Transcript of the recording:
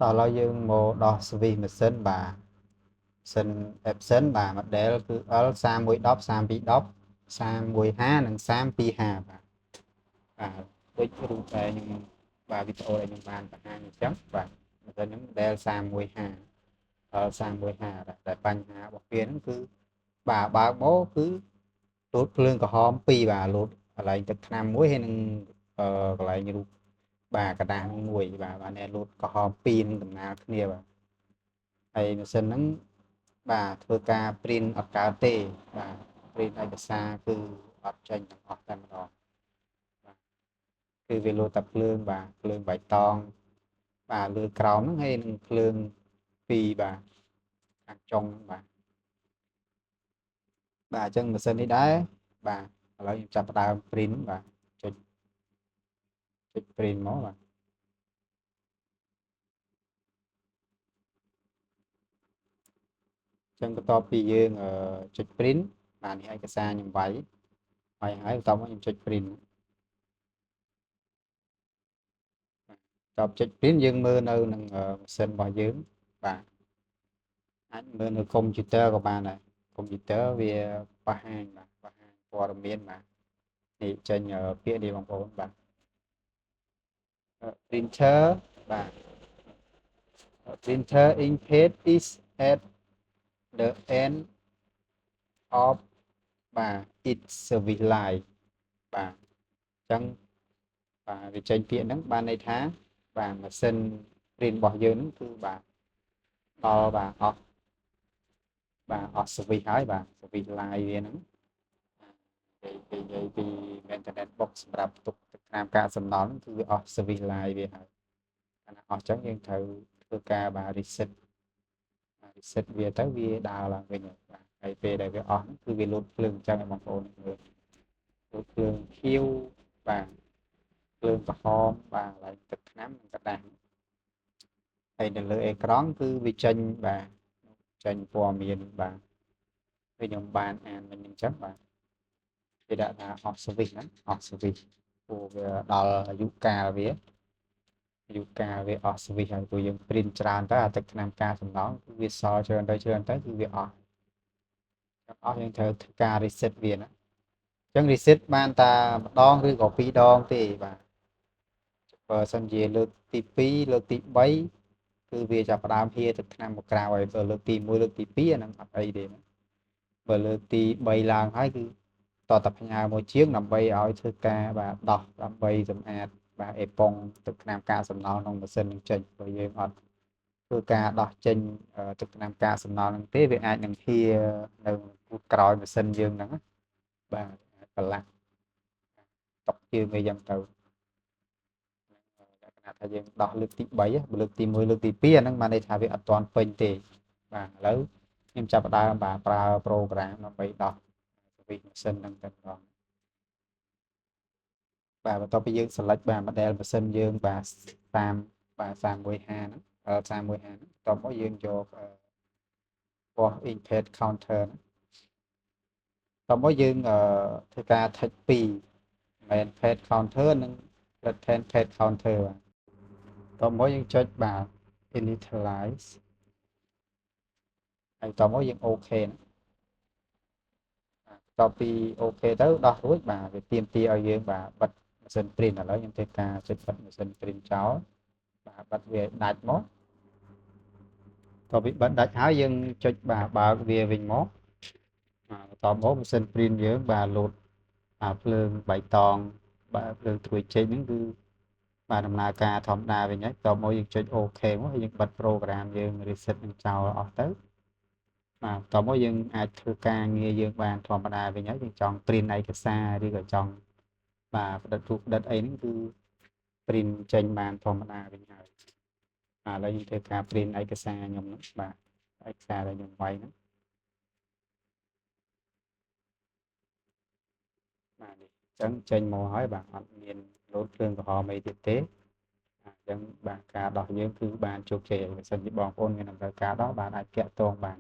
ដល់ហើយយើងមកដោះ service ម៉ាស៊ីនបាទម៉ាស៊ីន Epson បាទ model គឺ L 3110 3210 315និង325បាទបាទដូចរូបដែលខ្ញុំបាទវីដេអូដែលខ្ញុំបានបង្ហាញអញ្ចឹងបាទម៉ាស៊ីនហ្នឹង model 315 L 315ដែលបញ្ហារបស់វាហ្នឹងគឺបាទបើកមកគឺលោតភ្លើងក្រហម2បាទលោតកន្លែងទឹកថ្នាំមួយហើយនឹងកន្លែងរូបបាទក្រដាសហ្នឹងមួយបាទបាទនេះលោតក្រហម2នឹងដំណើរគ្នាបាទហើយម៉ាស៊ីនហ្នឹងបាទធ្វើការ print អត់កើតទេបាទ print ឯកសារគឺអត់ចេញទាំងអស់តែម្ដងបាទគឺវាលោតតែភ្លើងបាទភ្លើងបៃតងបាទលើក្រោមហ្នឹងហើយនឹងភ្លើង2បាទខាងចុងបាទបាទអញ្ចឹងម៉ាស៊ីននេះដែរបាទឥឡូវខ្ញុំចាប់ផ្ដើម print បាទចុចចុច print មកបាទចឹងបន្ទាប់ពីយើងចុច print បាទនេះឯកសារខ្ញុំវាយវាយហើយបន្ទាប់មកខ្ញុំចុច print បន្ទាប់ចុច print យើងមើលនៅនឹងម៉ាស៊ីនរបស់យើងបាទអាចមើលនៅកុំព្យូទ័រក៏បានដែរកុំព្យូទ័រវាបង្ហាញបាទបង្ហាញព័ត៌មានបាទនេះចេញពាក្យនេះបងប្អូនបាទ printer បាទ printer ink pad is at the end of បាទ its service life បាទអញ្ចឹងបាទវាចេញពាក្យហ្នឹងបានន័យថាបាទម៉ាស៊ីន print របស់យើងហ្នឹងគឺបាទដល់បាទអស់បាទអស់ service ហើយបាទ service life វាហ្នឹងគេនិយាយពី maintenance box សម្រាប់ទុកទឹកថ្នាំកាកសំណល់ហ្នឹងគឺវាអស់ service life វាហើយកាលណាអស់ចឹងយើងត្រូវធ្វើការបាទ reset reset វាទៅវាដើរឡើងវិញបាទហើយពេលដែលវាអស់ហ្នឹងគឺវាលោតភ្លើងអញ្ចឹងឲ្យបងប្អូនមើលលោតភ្លើងខៀវបាទភ្លើងក្រហមបាទកន្លែងទឹកថ្នាំនិងក្រដាសហើយនៅលើអេក្រង់គឺវាចេញបាទចេញព័ត៌មានបាទគឺខ្ញុំបានអានមិញអញ្ចឹងបាទគេដាក់ថាអស់ service ហ្នឹងអស់ service ព្រោះវាដល់អាយុកាលវាអាយុកាលវាអស់ service ហើយព្រោះយើង print ច្រើនទៅអាទឹកថ្នាំកាកសំណល់គឺវាសល់ច្រើនទៅច្រើនទៅគឺវាអស់អស់យើងត្រូវធ្វើការ reset វាណាអញ្ចឹង reset បានតែម្ដងឬក៏ពីរដងទេបាទបើសិនជាលើកទី2លើកទី3គឺវាចាប់ផ្ដើមហៀទឹកថ្នាំមកក្រៅហើយបើលើកទី1លើកទី2អាហ្នឹងអត់អីទេណាបើលើកទី3ឡើងហើយគឺតតែផ្ញើមួយជាងដើម្បីឲ្យធ្វើការបាទដោះដើម្បីសម្អាតបាទអេប៉ុងទឹកថ្នាំកាកសំណល់ក្នុងម៉ាស៊ីននឹងចេញបើយើងអត់ធ្វើការដោះចេញទឹកថ្នាំកាកសំណល់នឹងទេវាអាចនឹងហៀនៅក្រោយម៉ាស៊ីនយើងហ្នឹងបាទអាចប្រឡាក់តុកជើងអីយ៉ាងទៅលក្ខណៈថាយើងដោះលើកទី3បើលើកទី1លើកទី2អាហ្នឹងបានន័យថាវាអត់ទាន់ពេញទេបាទឥឡូវខ្ញុំចាប់ផ្ដើមបាទប្រើ program ដើម្បីដោះ service ម៉ាស៊ីនហ្នឹងតែម្ដងបាទបន្ទាប់ពីយើង select បាទ model ម៉ាស៊ីនយើងបាទតាមបាទ315ហ្នឹង L315 ហ្នឹងបន្ទាប់មកយើងយកពណ៌ ink pad counter ហ្នឹងបន្ទាប់មកយើងធ្វើការ tick 2 main pad counter និង latent pad counter បាទបន្ទាប់មកយើងចុចបាទ initialize ហើយបន្ទាប់មកយើង OK ណាបន្ទាប់ពី OK ទៅដោះរួចបាទវាទាមទារឲ្យយើងបាទបិទម៉ាស៊ីន print ឥឡូវខ្ញុំធ្វើការចុចបិទម៉ាស៊ីន print ចោលបាទបិទវាដាច់មកតទៅពីបិទដាច់ហើយយើងចុចបាទបើកវាវិញមកបាទបន្ទាប់មកម៉ាស៊ីន print យើងបាទលោតបាទភ្លើងបៃតងបាទភ្លើងត្រួយចេកហ្នឹងគឺបាទដំណើរការធម្មតាវិញហើយបន្ទាប់មកយើងចុច OK មកហើយយើងបិទ program យើង reset នឹងចោលអស់ទៅបាទបន្ទាប់មកយើងអាចធ្វើការងារយើងបានធម្មតាវិញហើយយើងចង់ print ឯកសារឬក៏ចង់បាទផ្ដិតរូបផ្ដិតអីហ្នឹងគឺ print ចេញបានធម្មតាវិញហើយបាទឥឡូវខ្ញុំធ្វើការ print ឯកសារខ្ញុំហ្នឹងបាទឯកសារដែលខ្ញុំវាយហ្នឹងបាទនេះអញ្ចឹងចេញមកហើយបាទអត់មានលោតភ្លើងក្រហមអីទៀតទេអញ្ចឹងបាទការដោះយើងគឺបានជោគជ័យហើយបើសិនជាបងប្អូនមានតម្រូវការដោះបាទអាចតាក់ទងបាន